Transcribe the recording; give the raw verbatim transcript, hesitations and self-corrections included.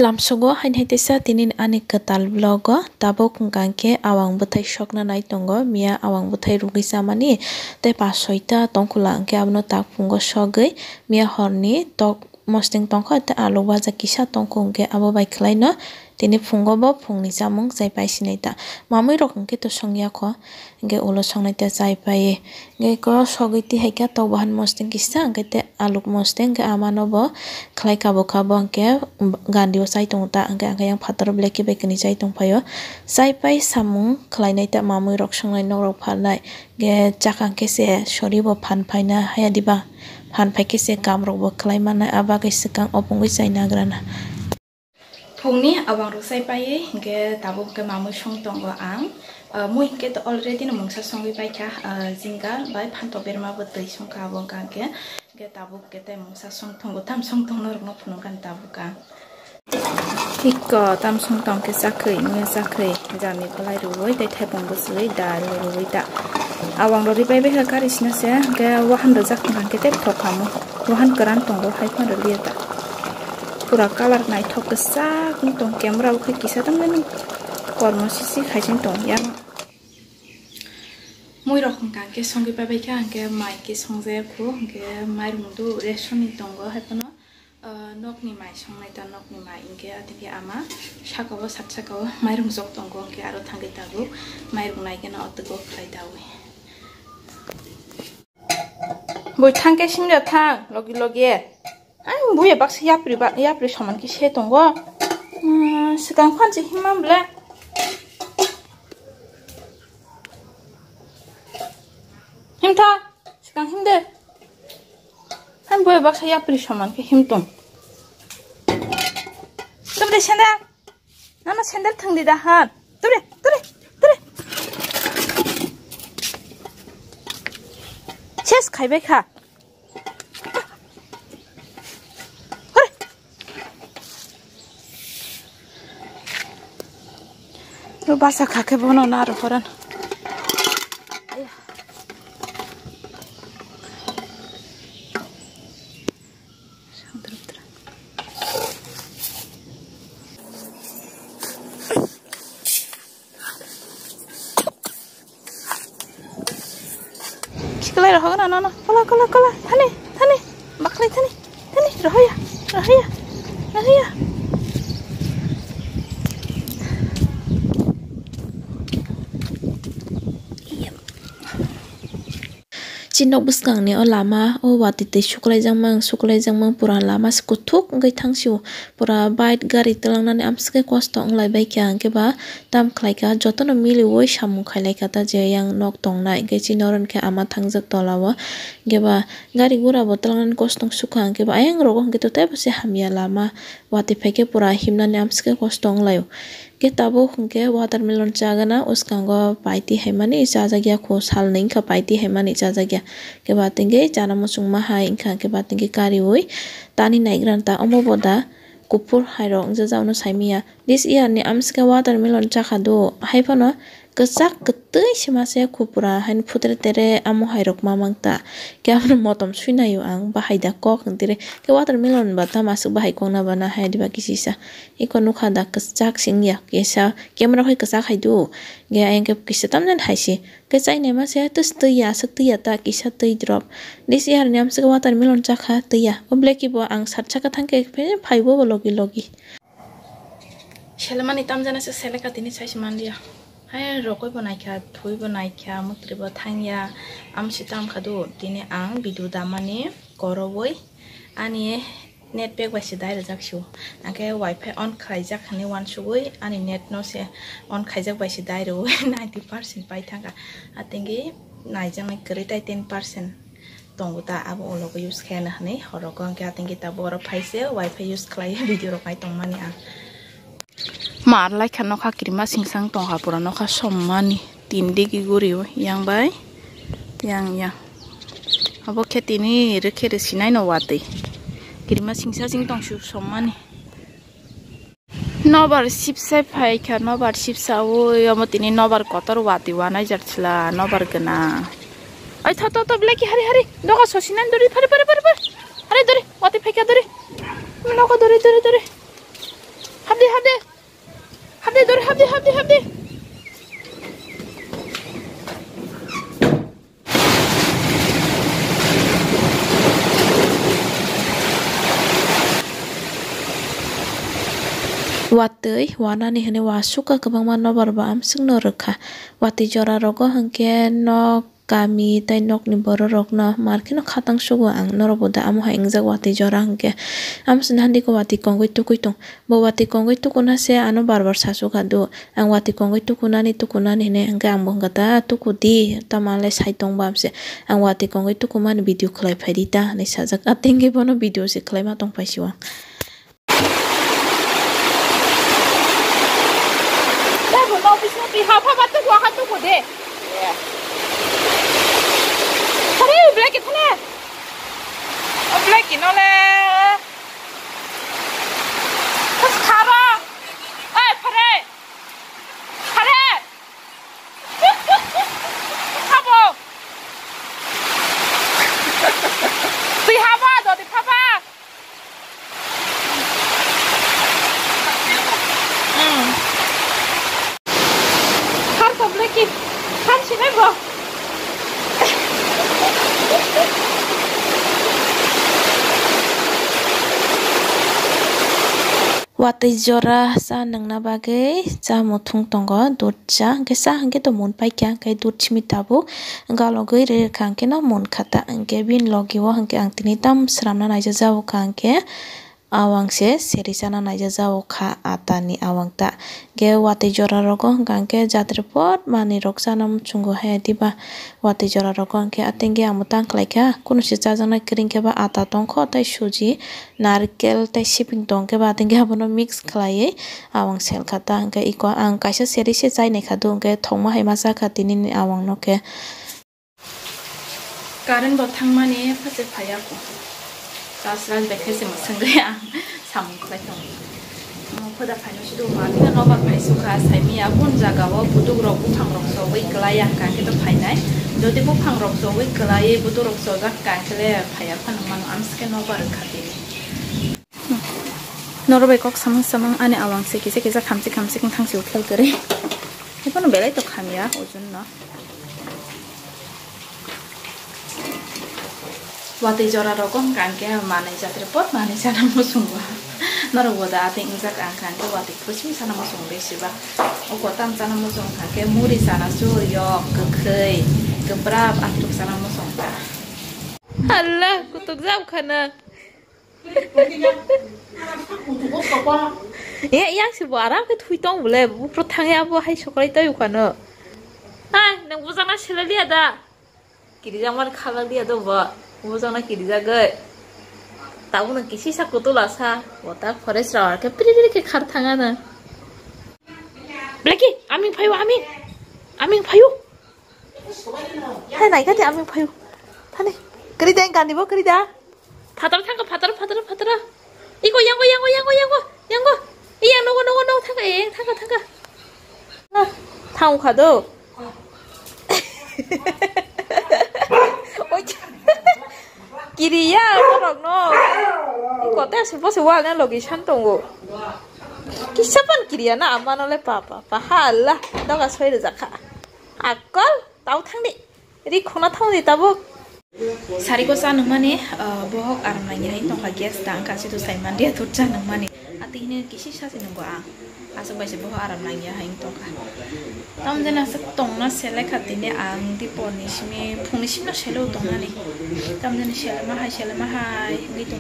Lamsogo haini hai teisa tini ani kwtal vlog o tabuk hwnkha hwnkhe awang bwthai sokna nai tongo, miya awang bwthai rwgwi chamani tei pas soita tongkhwla hwnkhe abono tak phungo sogwi miya horni tok mosting tongkha tei alu baja kisa tongkha hwnkhe abo bai khwlaino tini phungo bo phungni chamung chai pai sinai ta mamwi rok hwnkhe to songya kho. Hingke ulo songnai ta chai pai. Hingke ko sogwi tihai khe tok bahan mosting kisa hingke te aluk mosting hingke amano bo khlai kabo kabo hingke gandi o chai tongo ta hingke hingke yang phataro black khe bai kani chai tong phaio. Chai pai samung khlainai ta mamui rok songnai nok rok phalnai. Hingke chakang khe se sori bo phan phaina haya diba? Phan phai khe se kam rok bo khlai mannai, a bagwi swkang opungwi chai nagrana. Phungni awang rwchai paiwi hingke tabuk hingke mamui song tongo ang. Ah, mui hingke to already no mungsa songwi paikha, ah, jinga bai phantok berma bo twi songkha abo wngkha hingke, hingke tabuk hingke tei mungsa song tongo, tam song tong norokno phunukha tabuk ang. Ikko tam song tong khe chakhwi, mui chakhwi, jani kwlai rwui tei thaipung bwswlwi dal rwui ta. Awang rwri pai baikha kari sina se, hingke wahan rwjak wngkha hingke tei thok kha mui. Wahan kwran tongo, hai phano rwliya ta. Pura colour naithok kwchak wng tong, camera o khe kisa tongmani kormo sisi khaising tong yang. Mui rok hwnkha hwnkhe songwi pabaikha, hwnkhe mai khe songjaya khu, hwnkhe mairung do ration ni tongo, hai phano, ah, nokni mai songnai ta, nokni mai hwnkhe, atwkhe ama saka o, sat saka o mairung jok tongo, hwnkhe aro thangwi tabuk mairung nai gana o twgo khlai daui. Bui thang khe simda thang, logi logi. Ang buya baksa yapri ba, yapri saman khe se tongo. Hmm, swkang phan se himma bwle. Himtha, swkang himde. Ang buya baksa yapri saman khe him tong. Tabde senda. Nana sandal thangdi da ha. Tore, tore, tore. Ses khaibai kha. Hore. Ro basa kha khe bono na ro horan. Siklai rohok na nono. Kola, kola, kola. Thani, thani. Baklai thani. Thani, rohoya. Rohoya. Rohoya. Chini nok bwskangni o lama, o watwi twi suklaijakmang, suklaijakmang, pura lama se kuthuk wngwi thangsio, pura bike gari twlangnani amswkhe kosto wnglaibaikha, hwnkhe ba tam khlaikha, jotono miliui samung khailaikha ta je yang nok tongnai, hwnkhe chini oro hwnkhe ama thangjak tolao, hwnkhe ba gari gura bo twlangnani kosto wngsukha, hwnkhe ba ayang rogo hwnkhe to teibo se hamya lama, watwi phaikhe pura himnani amswkhe kosto wnglaio. Khe tabuk hwnkhe watermelon chagana, uskango paiti haimani chajakya kho, salnwi wngkha paiti haimani chajakya. Khe batingkhe chana muchungma hai wngkha, khe batingkhe kariui tani naigranta, omo bo da kuphur hairok wngjajakno saimanya. This year ni amswkhe watermelon chakha do, haiphano kwchak kwtwi se mase khupura haino phutre tere amo hairok mamang ta. Khe abono motom suinaio ang, bahai da kok hwntire. Khe watermelon ba tamo aswk bahai kokna ba na hai diba kisisa. Eko nukha da kwchak singya, kisa camera khai kwchak hai do. Ge ayang khe kisa tamjani hai se. Khe chainai ma se tus twi ya, aswk twi ya ta, kisa twi drop. This year ni amswk watermelon chakha twi ya. O black bo ang sat saka thang khe phai bo logi logi. Selemani tamjana se seleka tini sai se manliya. Hai rokoi bo naikha, thui bo naikha, mutri bo thangya. Amsi tamkha do tini ang video damani korowoi ani net pack bai se dai rwjak sio. Angkhe wifi on khlaijak hinwi uansugwi ani net no se on khaijak bai se dai rwui ninety percent pai thangkha. Atingwi naijaknai kwrwi tai ten percent tongo ta, abo ulogo use khaina hinwi horogo. Angkhe atingwi tabuk oro phaise wifi use khlai video rok nai tongmani ang. Mar laikha nokha kirima singsang tongkha pura nokha sommani tin digi guri yang bai yang yang. Abo khe tini rikhe rwsinai no watwi kirima singsa sing tongsu sommani. Nobar sipsa phaikha, nobar sipsa oi omo tini nobar kotor watwi wanai jak sila nobar gwnang. Oi tho tho tho bleki hari hari doga sosinai dori phari phari phari phari hari dori watwi phaikha dori nogo dori dori dori. Hapdi, hapdi. Hapdi, dor, hapdi, hapdi, hapdi. Watwi wanani hwnwi wasukha kwbangma nobar bo amswkno rwkha. Watwi jora rogo hwnkhe nok kami tei nokni bororokno markheno khatang sugo ang, norokbo da amo hai wngjak watwi jora hwnkhe. Amo chwngno handikhe watwi kongwi tukui tong. Bo watwi kongwi tukuna se ano bar bar sasukha do. Ang watwi kongwi tukunani tukunani hinwi hwnkhe ang bo hwnkha ta tukudi, tamo le sai tong bam se. Ang watwi kongwi tukumani video khlai phai di ta hinwi sajak. Atengke bono video se khlai ma tong phai sio ang. Tei bo no bisingo twi ha pha ba tuku ha tuku de. Thani black thani. O black no le. Khas khara. Ai phare. Phare. Khabo. Twi ha ba do twi pha ba. Har komle ki, har sinai bo. Watwi jora cha nangna bagwi cha muthung tongo, dut cha, hwnkhe cha hwnkhe to mun paikha, hwnkhe dut simi tabuk galogwi rwkha, hwnkhe no munkha ta, hwnkhe bini logi o hwnkhe ang tini tam sramna naijajak kha, hwnkhe awang se seri chana naijajak kha atani awang ta. Hwnkhe watwi jora rogo hwnkha hwnkhe jatri pot manwi rok chana muchungo hai diba watwi jora rogo hwnkhe atengke amo tang khlaikha kunu se chajaknai kwrwi hwnkhe ba ata tongkho tei suji. Narkel tei siping tong khe ba tengke abono mix khlaiwi awang sel kha ta hwnkhe iko ang kaisa seri se chai nai kha do hwnkhe thokma hai ma cha kha tini ni awang no khe. Current bo thangmani phache phaiya ko. Charge raj bai khe se mwswngwi ang samung khlai tongo. Omo phoda phaino sido ma bini nobar phai sukha saimiya bun jaga o buduk rok buphang rok sogwi kwlai ya hwnkha khe to phainai. Jodi buphang rok sogwi kwlaiwi buduk rok sojak hwnkha khe le phaiya phano mano amsike nobar wngkha tini. Norok bai kok samung samung ani awang se kisa kisa khamsi khamsi wng thang si ukhel kwrwi. Haiphano belai tok hamya ojol no. Watwi jora rogo hwnkha hwnkhe manwi jatri pot manwi chana muchungo. Norok bo da atwi wngjak ang kha hwnkhe watwi khosing chana muchung rw siba. O kotam chana muchung kha hwnkhe muri chana su yok kwkhwi kwprap athuk chana muchung kha. Allah kutuk jab khana. E, yang se bo aram khe thui tong bole, buphuru thang ya bo hai sokrai tei ukhano. Hai, nang bujang na selaliya da? Kirijak man khalaliya do bo. Bujang na kirijak goi. Tabuk nang kisi sa kutula sa. Bo ta forest rawar khe piri piri khe khar thanga na. Blackie, aming phayu, aming. Aming phayu. Hai, nai kha de, aming phayu. Thani. Kari de, gani bo kari da. Phataro thangkha, phataro, phataro, phataro. Iko, yango, yango, yango, yango, yango. Iya, nogo, nogo, nogo, thangkha, eh, thangkha, thangkha. Ah, thangkha do. Oi, kiriya, borok no. Iko te se bo se wal na logi san tongo. Kisa pan kiriya na, amano le pa, pa, pa, hala. Doga soi rwjak kha. Akol, tau thang di. Ri khona thang di tabuk. Sariko cha nungmani, ah, bohok aram nangya hai tongkha gas ta wngkha situ sai manliya thut cha nungmani. Ati hini kisi sasi nungbo ang. Aswk bai se bohok aram nangya hai tongkha. Tamjani aswk tongna selekha tini ang dipor ni simi phung ni simi no sele o tongnani. Tamjani selema hai selema hai wngwi tong.